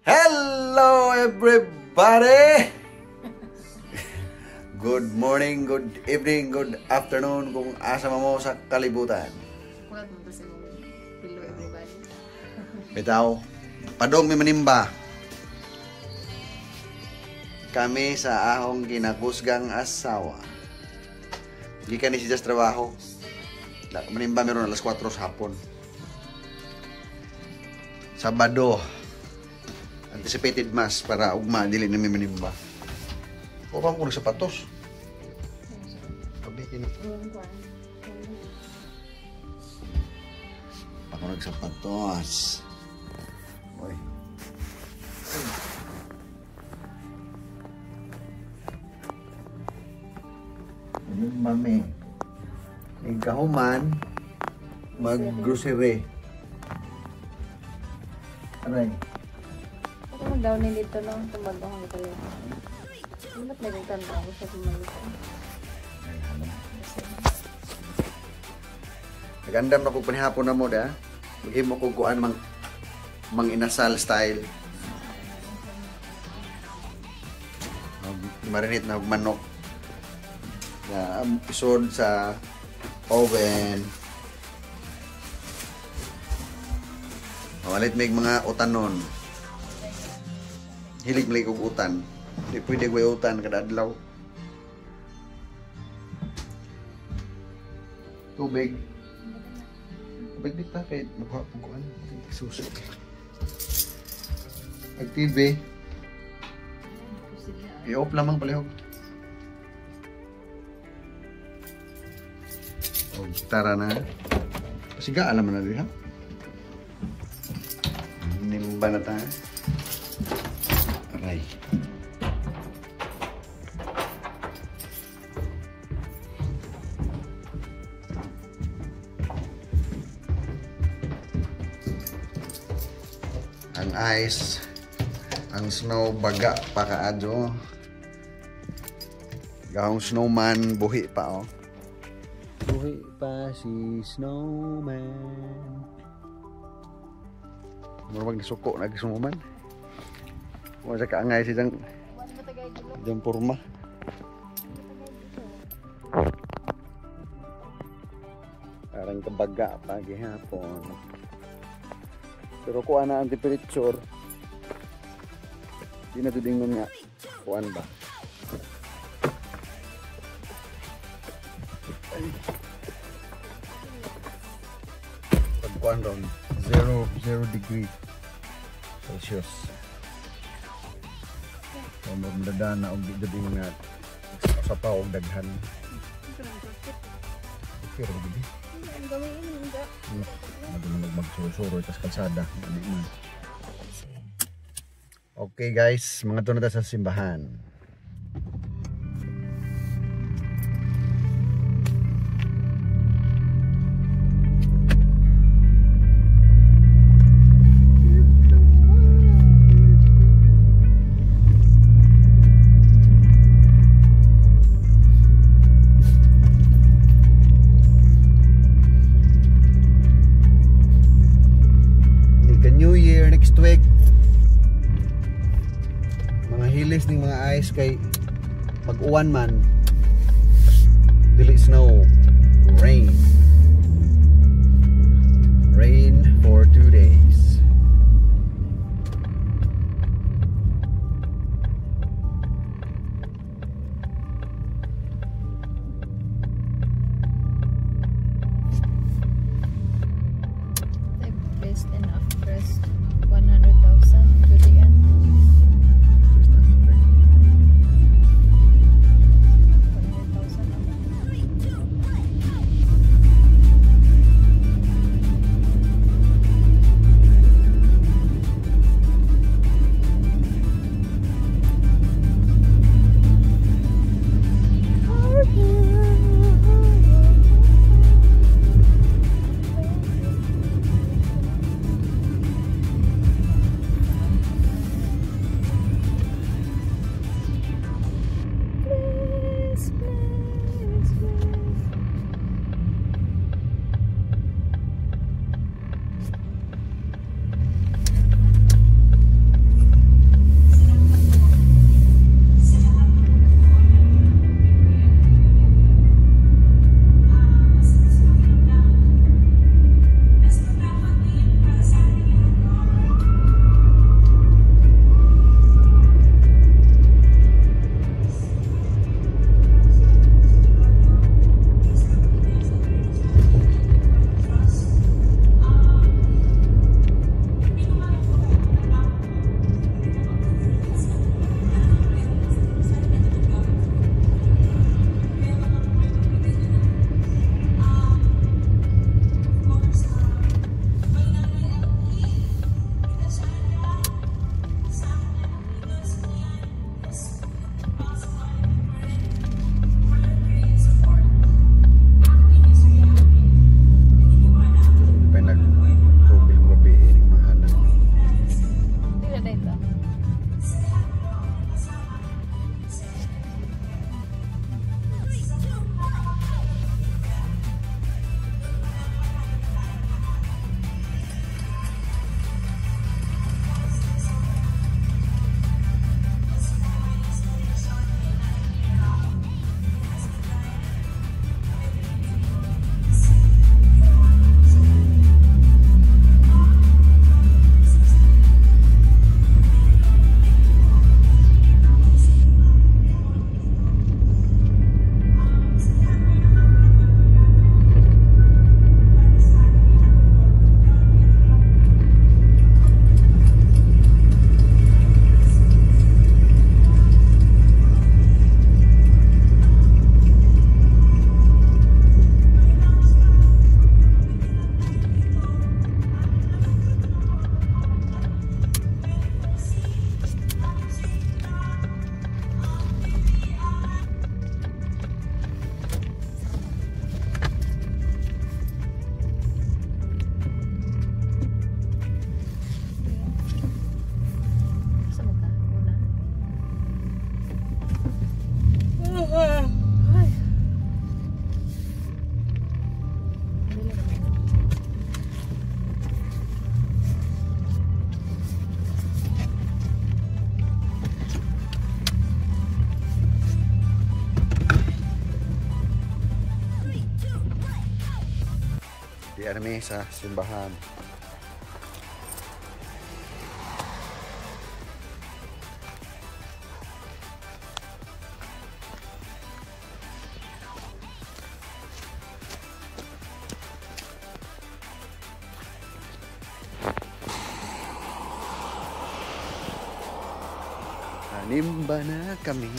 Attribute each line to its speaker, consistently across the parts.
Speaker 1: Hello, everybody! Good morning, good evening, good afternoon kung asa mo sa kalibutan.
Speaker 2: Kulat mo kasi mo. Hello, everybody.
Speaker 1: Bitaw, padong mi manimba. Kami sa ahong ginakusgang asawa. Gikan ni siya sa trabaho. Manimba meron alas 4 sa hapon. Sabado. Anticipated mass para ugma dili na mi manimba. O pa ko sapatos. Abi kini. Pa ko nagsapatos. Oy. Manimba mi. Nagkahuman mag-grocery. Aray.
Speaker 2: Ako mag-down dito no, tumag ako dito. Ba't naging tanda ako sa tumag?
Speaker 1: Nagandam na kong panihapon na mo da. Maghimo kong kuan mang inasal style. Marinate na og manok. Na isod sa oven. Mawalit may mga utanon. Hilig malay kog utan. Di pwede ko utan kada adlaw. Tubig. Tubig dito kay makuha ko kuan. Suso. Ag TV. I-off lamang palihog. Og tara na. Pasiga alam na diha. Nimba na ta. Aray. Ang ice, ang snow baga pa kaadyo. Gahong snowman buhi pa oh. Buhi pa si snowman. Murag nasuko na snowman. Wa sa kaangay si jang jang porma. Parang kabaga pa gihapon. Pero kuan na ang temperature. Di na tudingon nga kuan ba. Pag kuan ron 0 degree Celsius. So magdada na og di jud nga sa pa og daghan. Okay ra gid. Madunong magsurusuro tas kalsada. Okay guys, mga to na ta sa simbahan. New Year next week. Mga hilis ning mga ice kay pag-uwan man dili snow, rain. Rain for 2 days.
Speaker 2: Best and actress 100,000 to the end. 100,000.
Speaker 1: Di mi sa simbahan. Nimba na kami.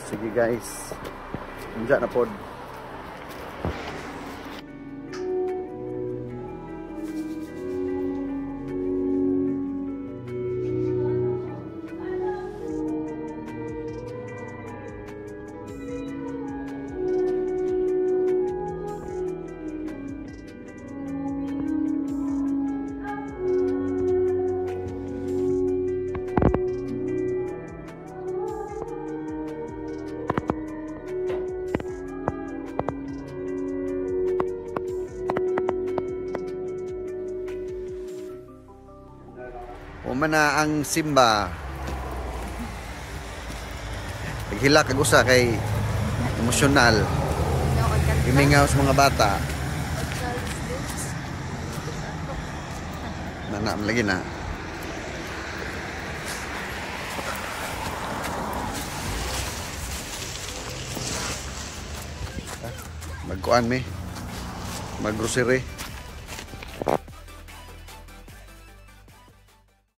Speaker 1: Sige guys, unja na pod. Uma na ang simba. Naghilak ag usa kay emosyonal. Gimingaw sa mga bata. Na lagi na. Magkuan mi. Maggrocery.